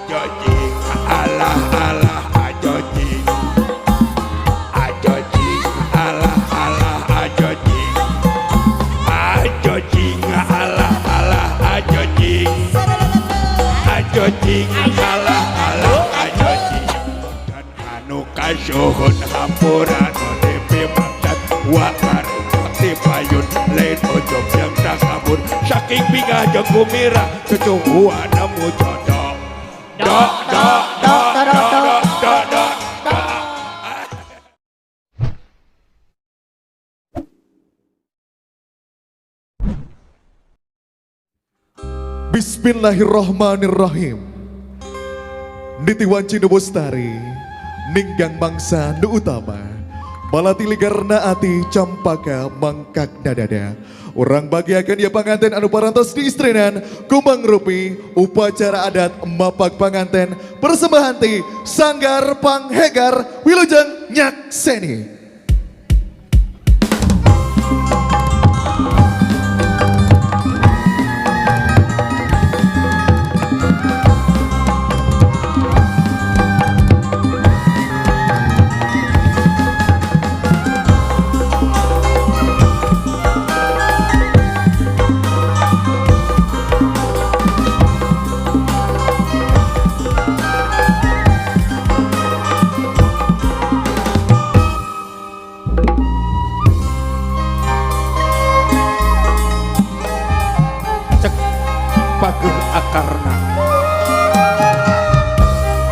Ajo cing alah alah ajo cing. Ajo cing alah alah ajo cing. Ajo cing alah alah ajo cing. Ajo cing alah alah ajo cing. Dan anu kasuhun hampura nu dipimaksad wa bakti payun lain ujub yang takabur saking bingah jeung gumira cucungguan nemu jodoh. Do do do do do do do do. Bismillahirrahmanirrahim. Niti wanci nu bustari, ninggang bangsa nu utama. Malati ligarna ati campaka mangkak dadada. Urang bagiakeun ya panganten anu parantos diistrinan kumbang rupi upacara adat mapak panganten persembahan ti Sanggar Panghegar Wilujeng Nyakseni. Cek pageuh akarna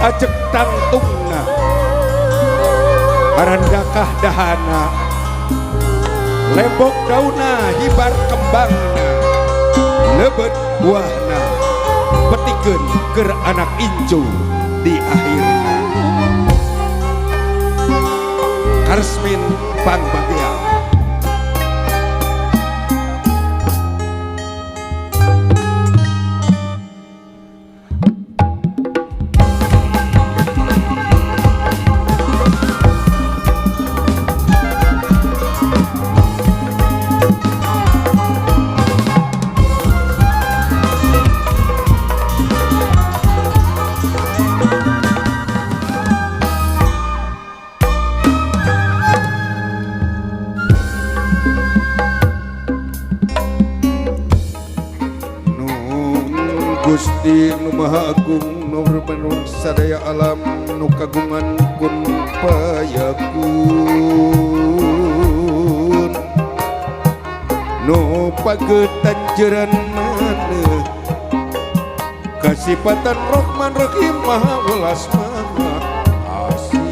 ajek tangtungna harandakah dahana lembok dauna hibar kembangna lebet buahna petikeun keur anak incu di akhirna Karsmin Pangbagea. Nun Gusti nu Maha Agung nu berpenung sadaya alam nu kagungan kun payakun nu pagetan jeran maneh kasipatan Rahman Rahim Maha Welas Maha Asih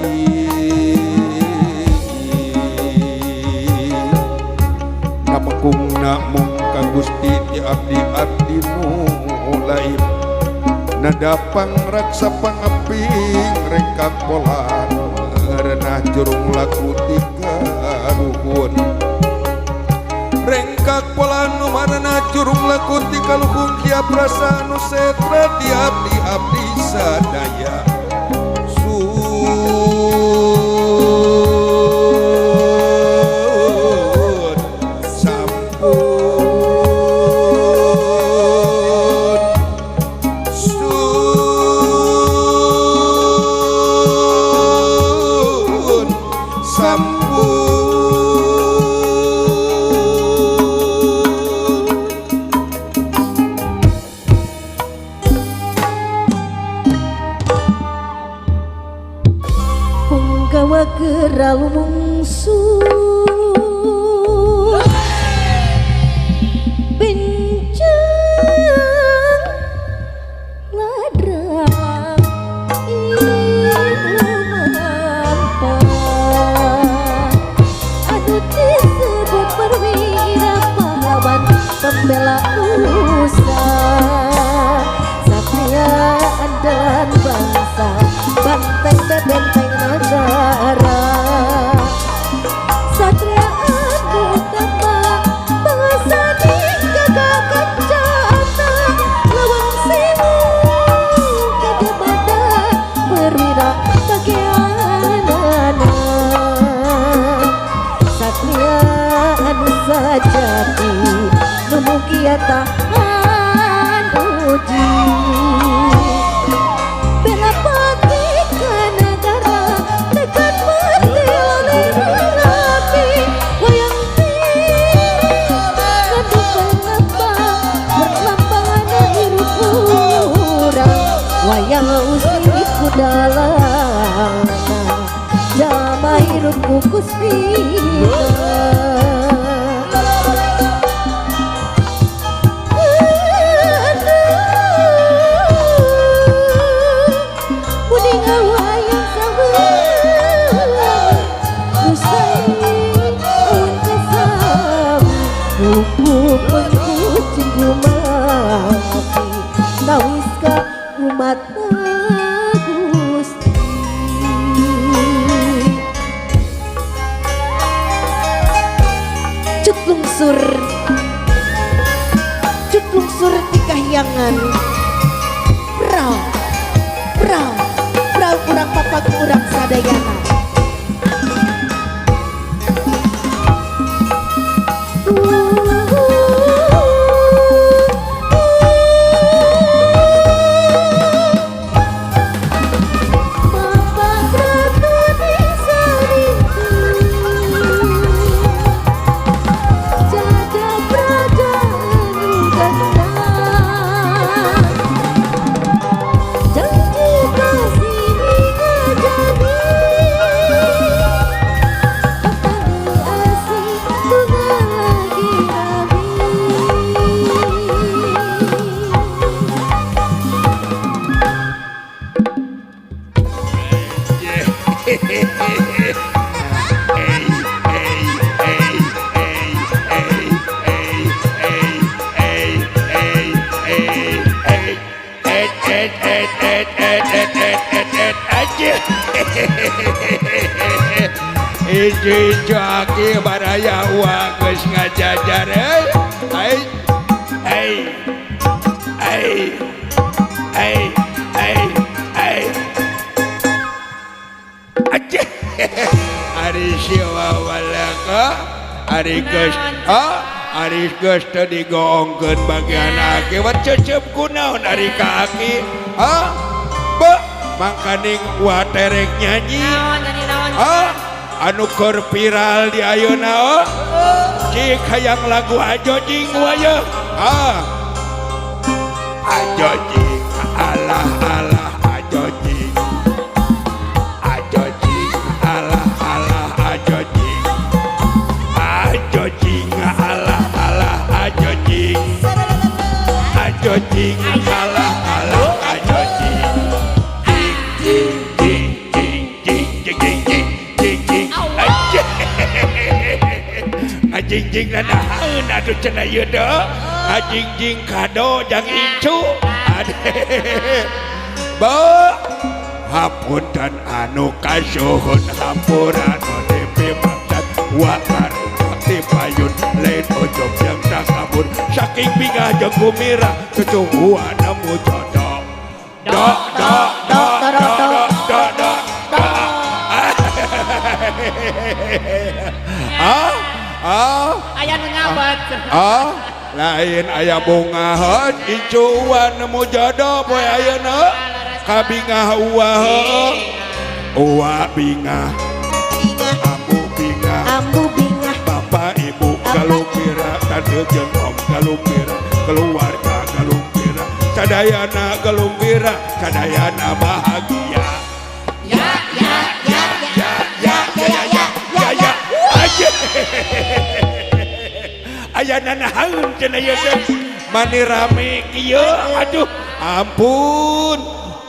napakungna mung ka Gusti ti abdi abdi nu lain nada pangraksa pangaping rengkak pola renah jurung laku tiga ruhun rengkak pola nu marenah jurung laku tiga luhun tiap rasa nu setra ti abdi abdi sadaya sun sampun sun sampun. Punggawa geura lumungsu bincang ladrang ilumampah anu disebut perwira pahlawan pembela nusa satria andalan bangsa banteng benteng negara satria anu utama bangsa gagah kencana lawang sewu gajah mada perwira bagianana satria anu sajati nu mugia tahan uji. Wayang usni ku dalangna jalma hirup ku Gustina. Muningal wayang saweung nu sae awan kasami hukum kucing kumati tawis ka umatna Gusti. Cut lungsur, cut lungsur ti kahyangan. Prau, prau, prau kurang papak kurang sadayana. Bapak Ratu Nisaritu, Jaga Praja anu ganda, janji kasih ngajadi, Petani asih tunggal lagi rabi. Ijo-ijo aki baraya uang geus ngajajar euy. Ai ai ai ai ai ai. Aceh. Ari siwa walaka ari geus ah ari geus teu digoongkeun bagian aki wat cecep kunaon ari ka aki ah be mangkaning wa terek nyanyi Naon nyanyi naon? ah anu keur viral di ayeuna oh cik hayang lagu ajo jing waya ah ajo jing alah alah ajo jing ajo jing alah alah ajo jing ajo jing alah alah ajo jing ajo jing alah alah ajo jing jing jing jing jing jing jing jing jing jing aja ngajing jing nanahaeun atuh cenah ieu deuh ngajing jing kado jang incu ade be hapunten anu kasuhun hampura nu dipimaksad wa bakti payun lain ojok yang takabur saking bingah jeung gumira cucu nemu jodoh do do do do do do do do ah ah Aya nu nyabat. ah lain aya bunga heuh incuan nemu jodoh poe ayeuna kabingah uwa heuh uwa bingah Bingah, ambu bingah ambu bingah, bapak ibu galumpira tante jeung om galumpira keluarga galumpira sadayana galumpira sadayana bahagia. Ya ya ya ya ya ya ya ya ya aja aya nanahaeun cenah ieu teh mani rame kieu aduh ampun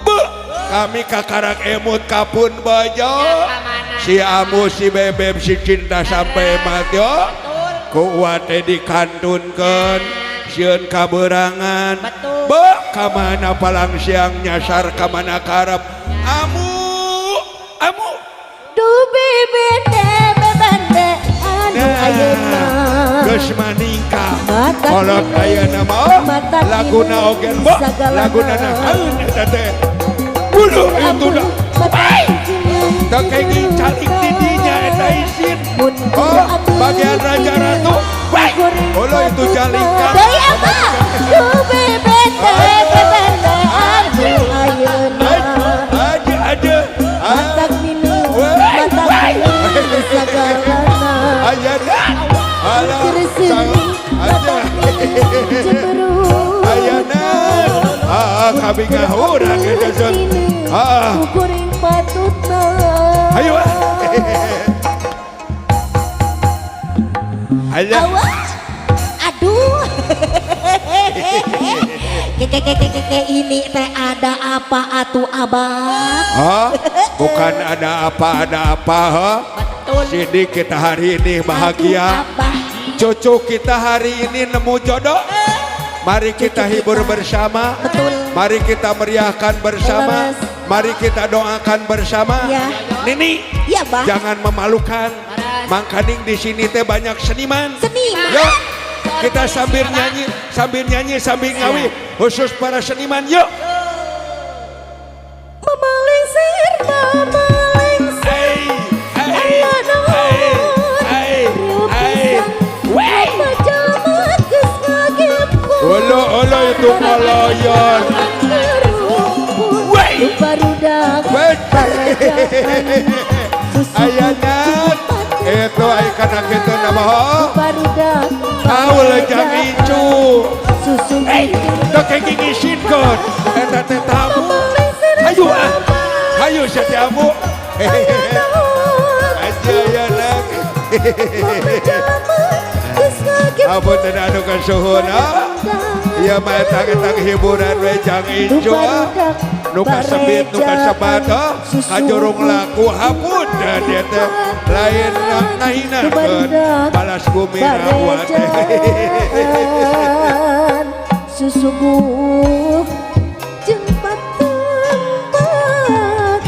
be kami kakarak emut kapun bajo si amu si bebeb si cinta sampai mati oh kuat teh dikantunkeun sieun kaberangan Betul. be kamana palang siang nyasar kamana karep amu amu du bibite bebende anu ayeuna. Geus maningkah Mata kolot kini, ayeuna mah oh, mata laguna kini, oge bo sagalana. laguna nahaeun eta teh bunuh itu dah teu kenging calik di dinya eta isin oh bagian raja ratu baik oh itu jalingkah Deui apa? Du bibite bebende anu ayeuna. aja aja Matak minum, Woi, matak woi. minum sagalana. Ayana alah Keur seuri, aja matak minum cemberut. Ayana ah kabeh. Abi ngahurang eta Son. Ah. Ku kuring patutna. Hayu ah. Ayo. Awas. Aduh. Keke ini teh ada apa atuh abang? Hah? Bukan ada apa ha? Betul. Sini kita hari ini bahagia. Aduh, abah. Cucu kita hari ini nemu jodoh. Mari kita hibur bersama. Betul. Mari kita meriahkan bersama. Leres. Mari kita doakan bersama. Ya. Nini, Ya, Bah. jangan memalukan. Leres. Mangkaning di sini teh banyak seniman. Seniman. Yuk, kita sambil nyanyi, sambil nyanyi, sambil ngawi. Khusus para seniman, yuk. Memalingsir, memalingsir. Hey, hey, hey, hey, hey. Wey. Olo, olo itu koloyor. Wey. Wey. Ayana, itu ay kana kitu nama ho. Tahu lejang incu. Susu Hey, teu ngisinkeun. Eta teh tamu. Hayu ah. Hayu sia teh amu. Aja ya nak. Ampun teh anu kasuhun ah. Ieu mah eta eta hiburan we jang incu ah. Nu kasebit, nu kasebat ah. Kajurung laku hapun da dia teh lain ngahinakeun balas bumi rawa teh. Susuguh jeung pateng-pateng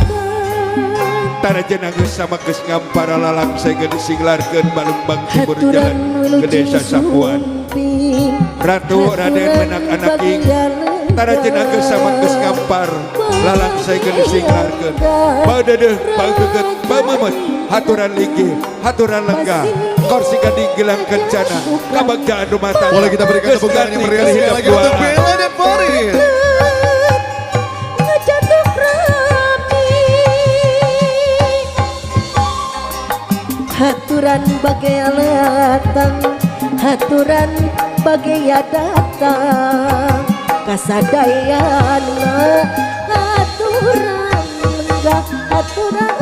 Tarajeun geus sama geus ngampara lalang segeun singlarkeun balumbang timur jalan Haturan ke desa Sapuan. Ratu Raden Menak Anaking Tarajeun geus sama geus ngampar lalang segeun singlarkeun badeudeuh bageget bamemet haturan linggih haturan lenggah kursi gading gelang kencana kabagjaan rumah tangga. Boleh kita berikan Geus tepuk tangan yang ganti meriah sekali hidup lagi untuk duaan. Bella dan Farid. Ngejatuh rami Haturan bagai latang, haturan bagai datang kasadayana haturan lenggah haturan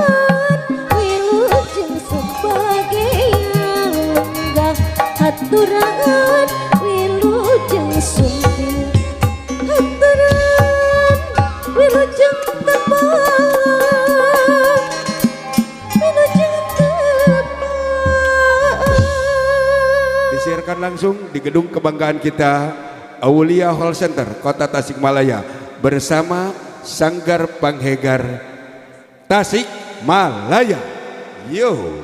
wilujeng sebagai lenggah haturan wilujeng sumping haturan wilujeng tepang wilujeng tepang. Disiarkan langsung di gedung kebanggaan kita Aulia Hall Center Kota Tasikmalaya bersama Sanggar Panghegar Tasikmalaya. Yo.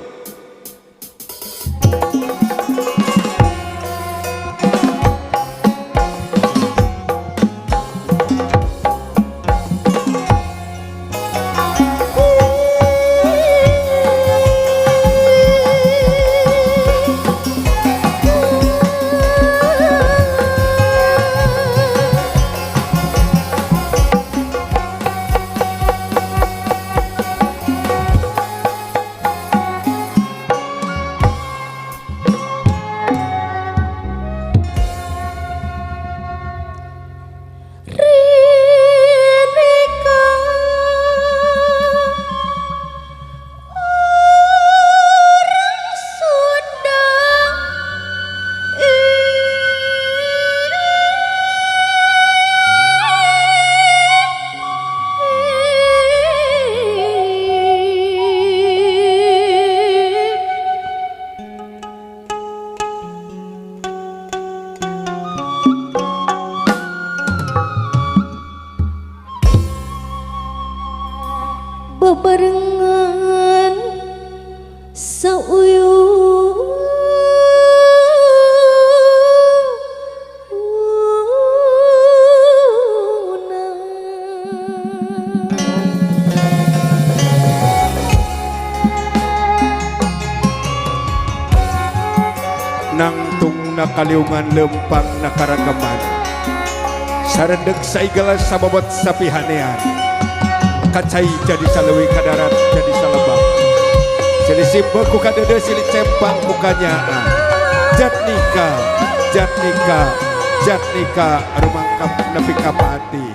Rineka orang Sunda bebarengan sauyuna. Nangtung na kaliungan lempang na karagaman sarendek saigala sababot sapihanean kacai jadi saleuwi kadarat jadi salebang silih simpe ku kadeudeut silih cempang ku kanyaan jatnika jatnika jatnika rumangkap nepi ka pati.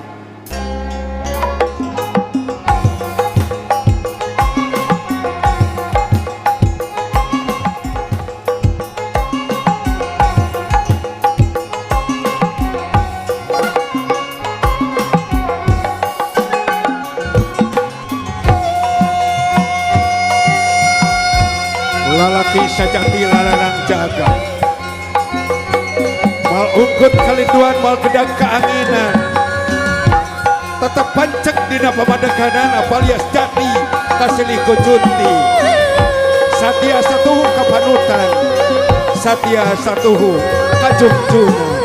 Lalaki sajati lalanang jaga. Mal unggut kalinduan mal gedang keanginan. Tetep pancek dina pamadekanan apalias jati kasilih kujunti. Satya satuhu kapanutan, satya satuhu kajungjungan.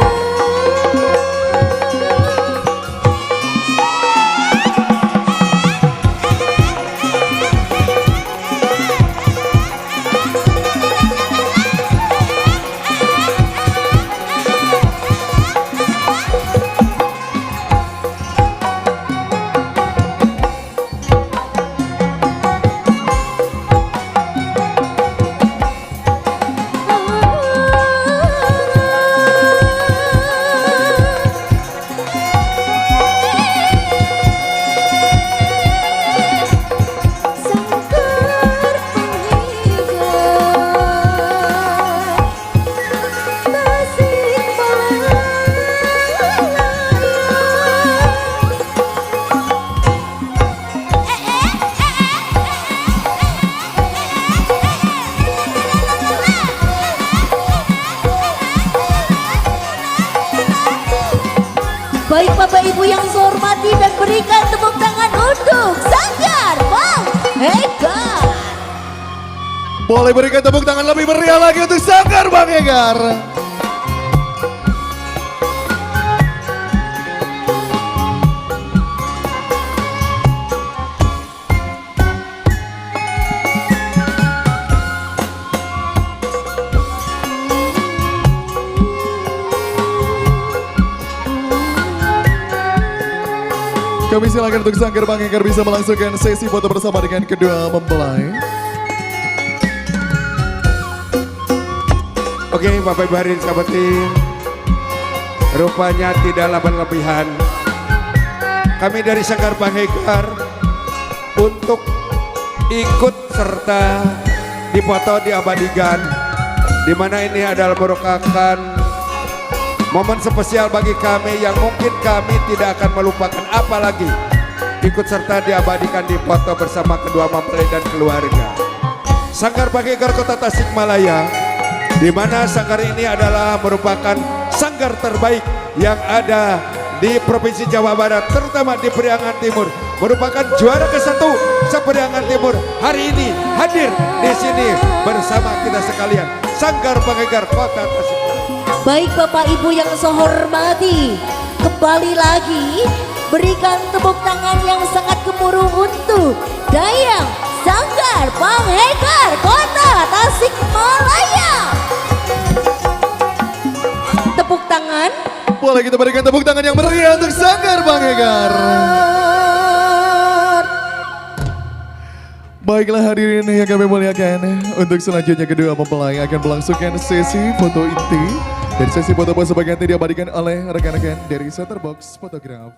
Baik Bapak Ibu yang saya hormati, dan berikan tepuk tangan untuk Sanggar Panghegar. Boleh berikan tepuk tangan lebih meriah lagi untuk Sanggar Panghegar. Kami silakan untuk Sanggar Panghegar bisa melangsungkan sesi foto bersama dengan kedua mempelai. Oke, Bapak Ibu hadirin sahabatin, rupanya tidaklah berlebihan. Kami dari Sanggar Panghegar untuk ikut serta dipoto diabadikan, di mana ini adalah merupakan momen spesial bagi kami yang mungkin kami tidak akan melupakan, apalagi ikut serta diabadikan di foto bersama kedua mempelai dan keluarga. Sanggar Panghegar Kota Tasikmalaya, di mana sanggar ini adalah merupakan sanggar terbaik yang ada di Provinsi Jawa Barat, terutama di Priangan Timur, merupakan juara ke-1 se-Priangan Timur hari ini hadir di sini bersama kita sekalian, Sanggar Panghegar Kota Tasikmalaya. Baik Bapak Ibu yang saya hormati, kembali lagi berikan tepuk tangan yang sangat gemuruh untuk Dayang Sanggar Panghegar Kota Tasikmalaya. Tepuk tangan. Boleh kita berikan tepuk tangan yang meriah untuk Sanggar Panghegar. Baiklah hadirin yang kami muliakan, untuk selanjutnya kedua mempelai akan melangsungkan sesi foto inti. Dan sesi foto pose sebagai nanti diabadikan oleh rekan-rekan dari Center Box Photograph.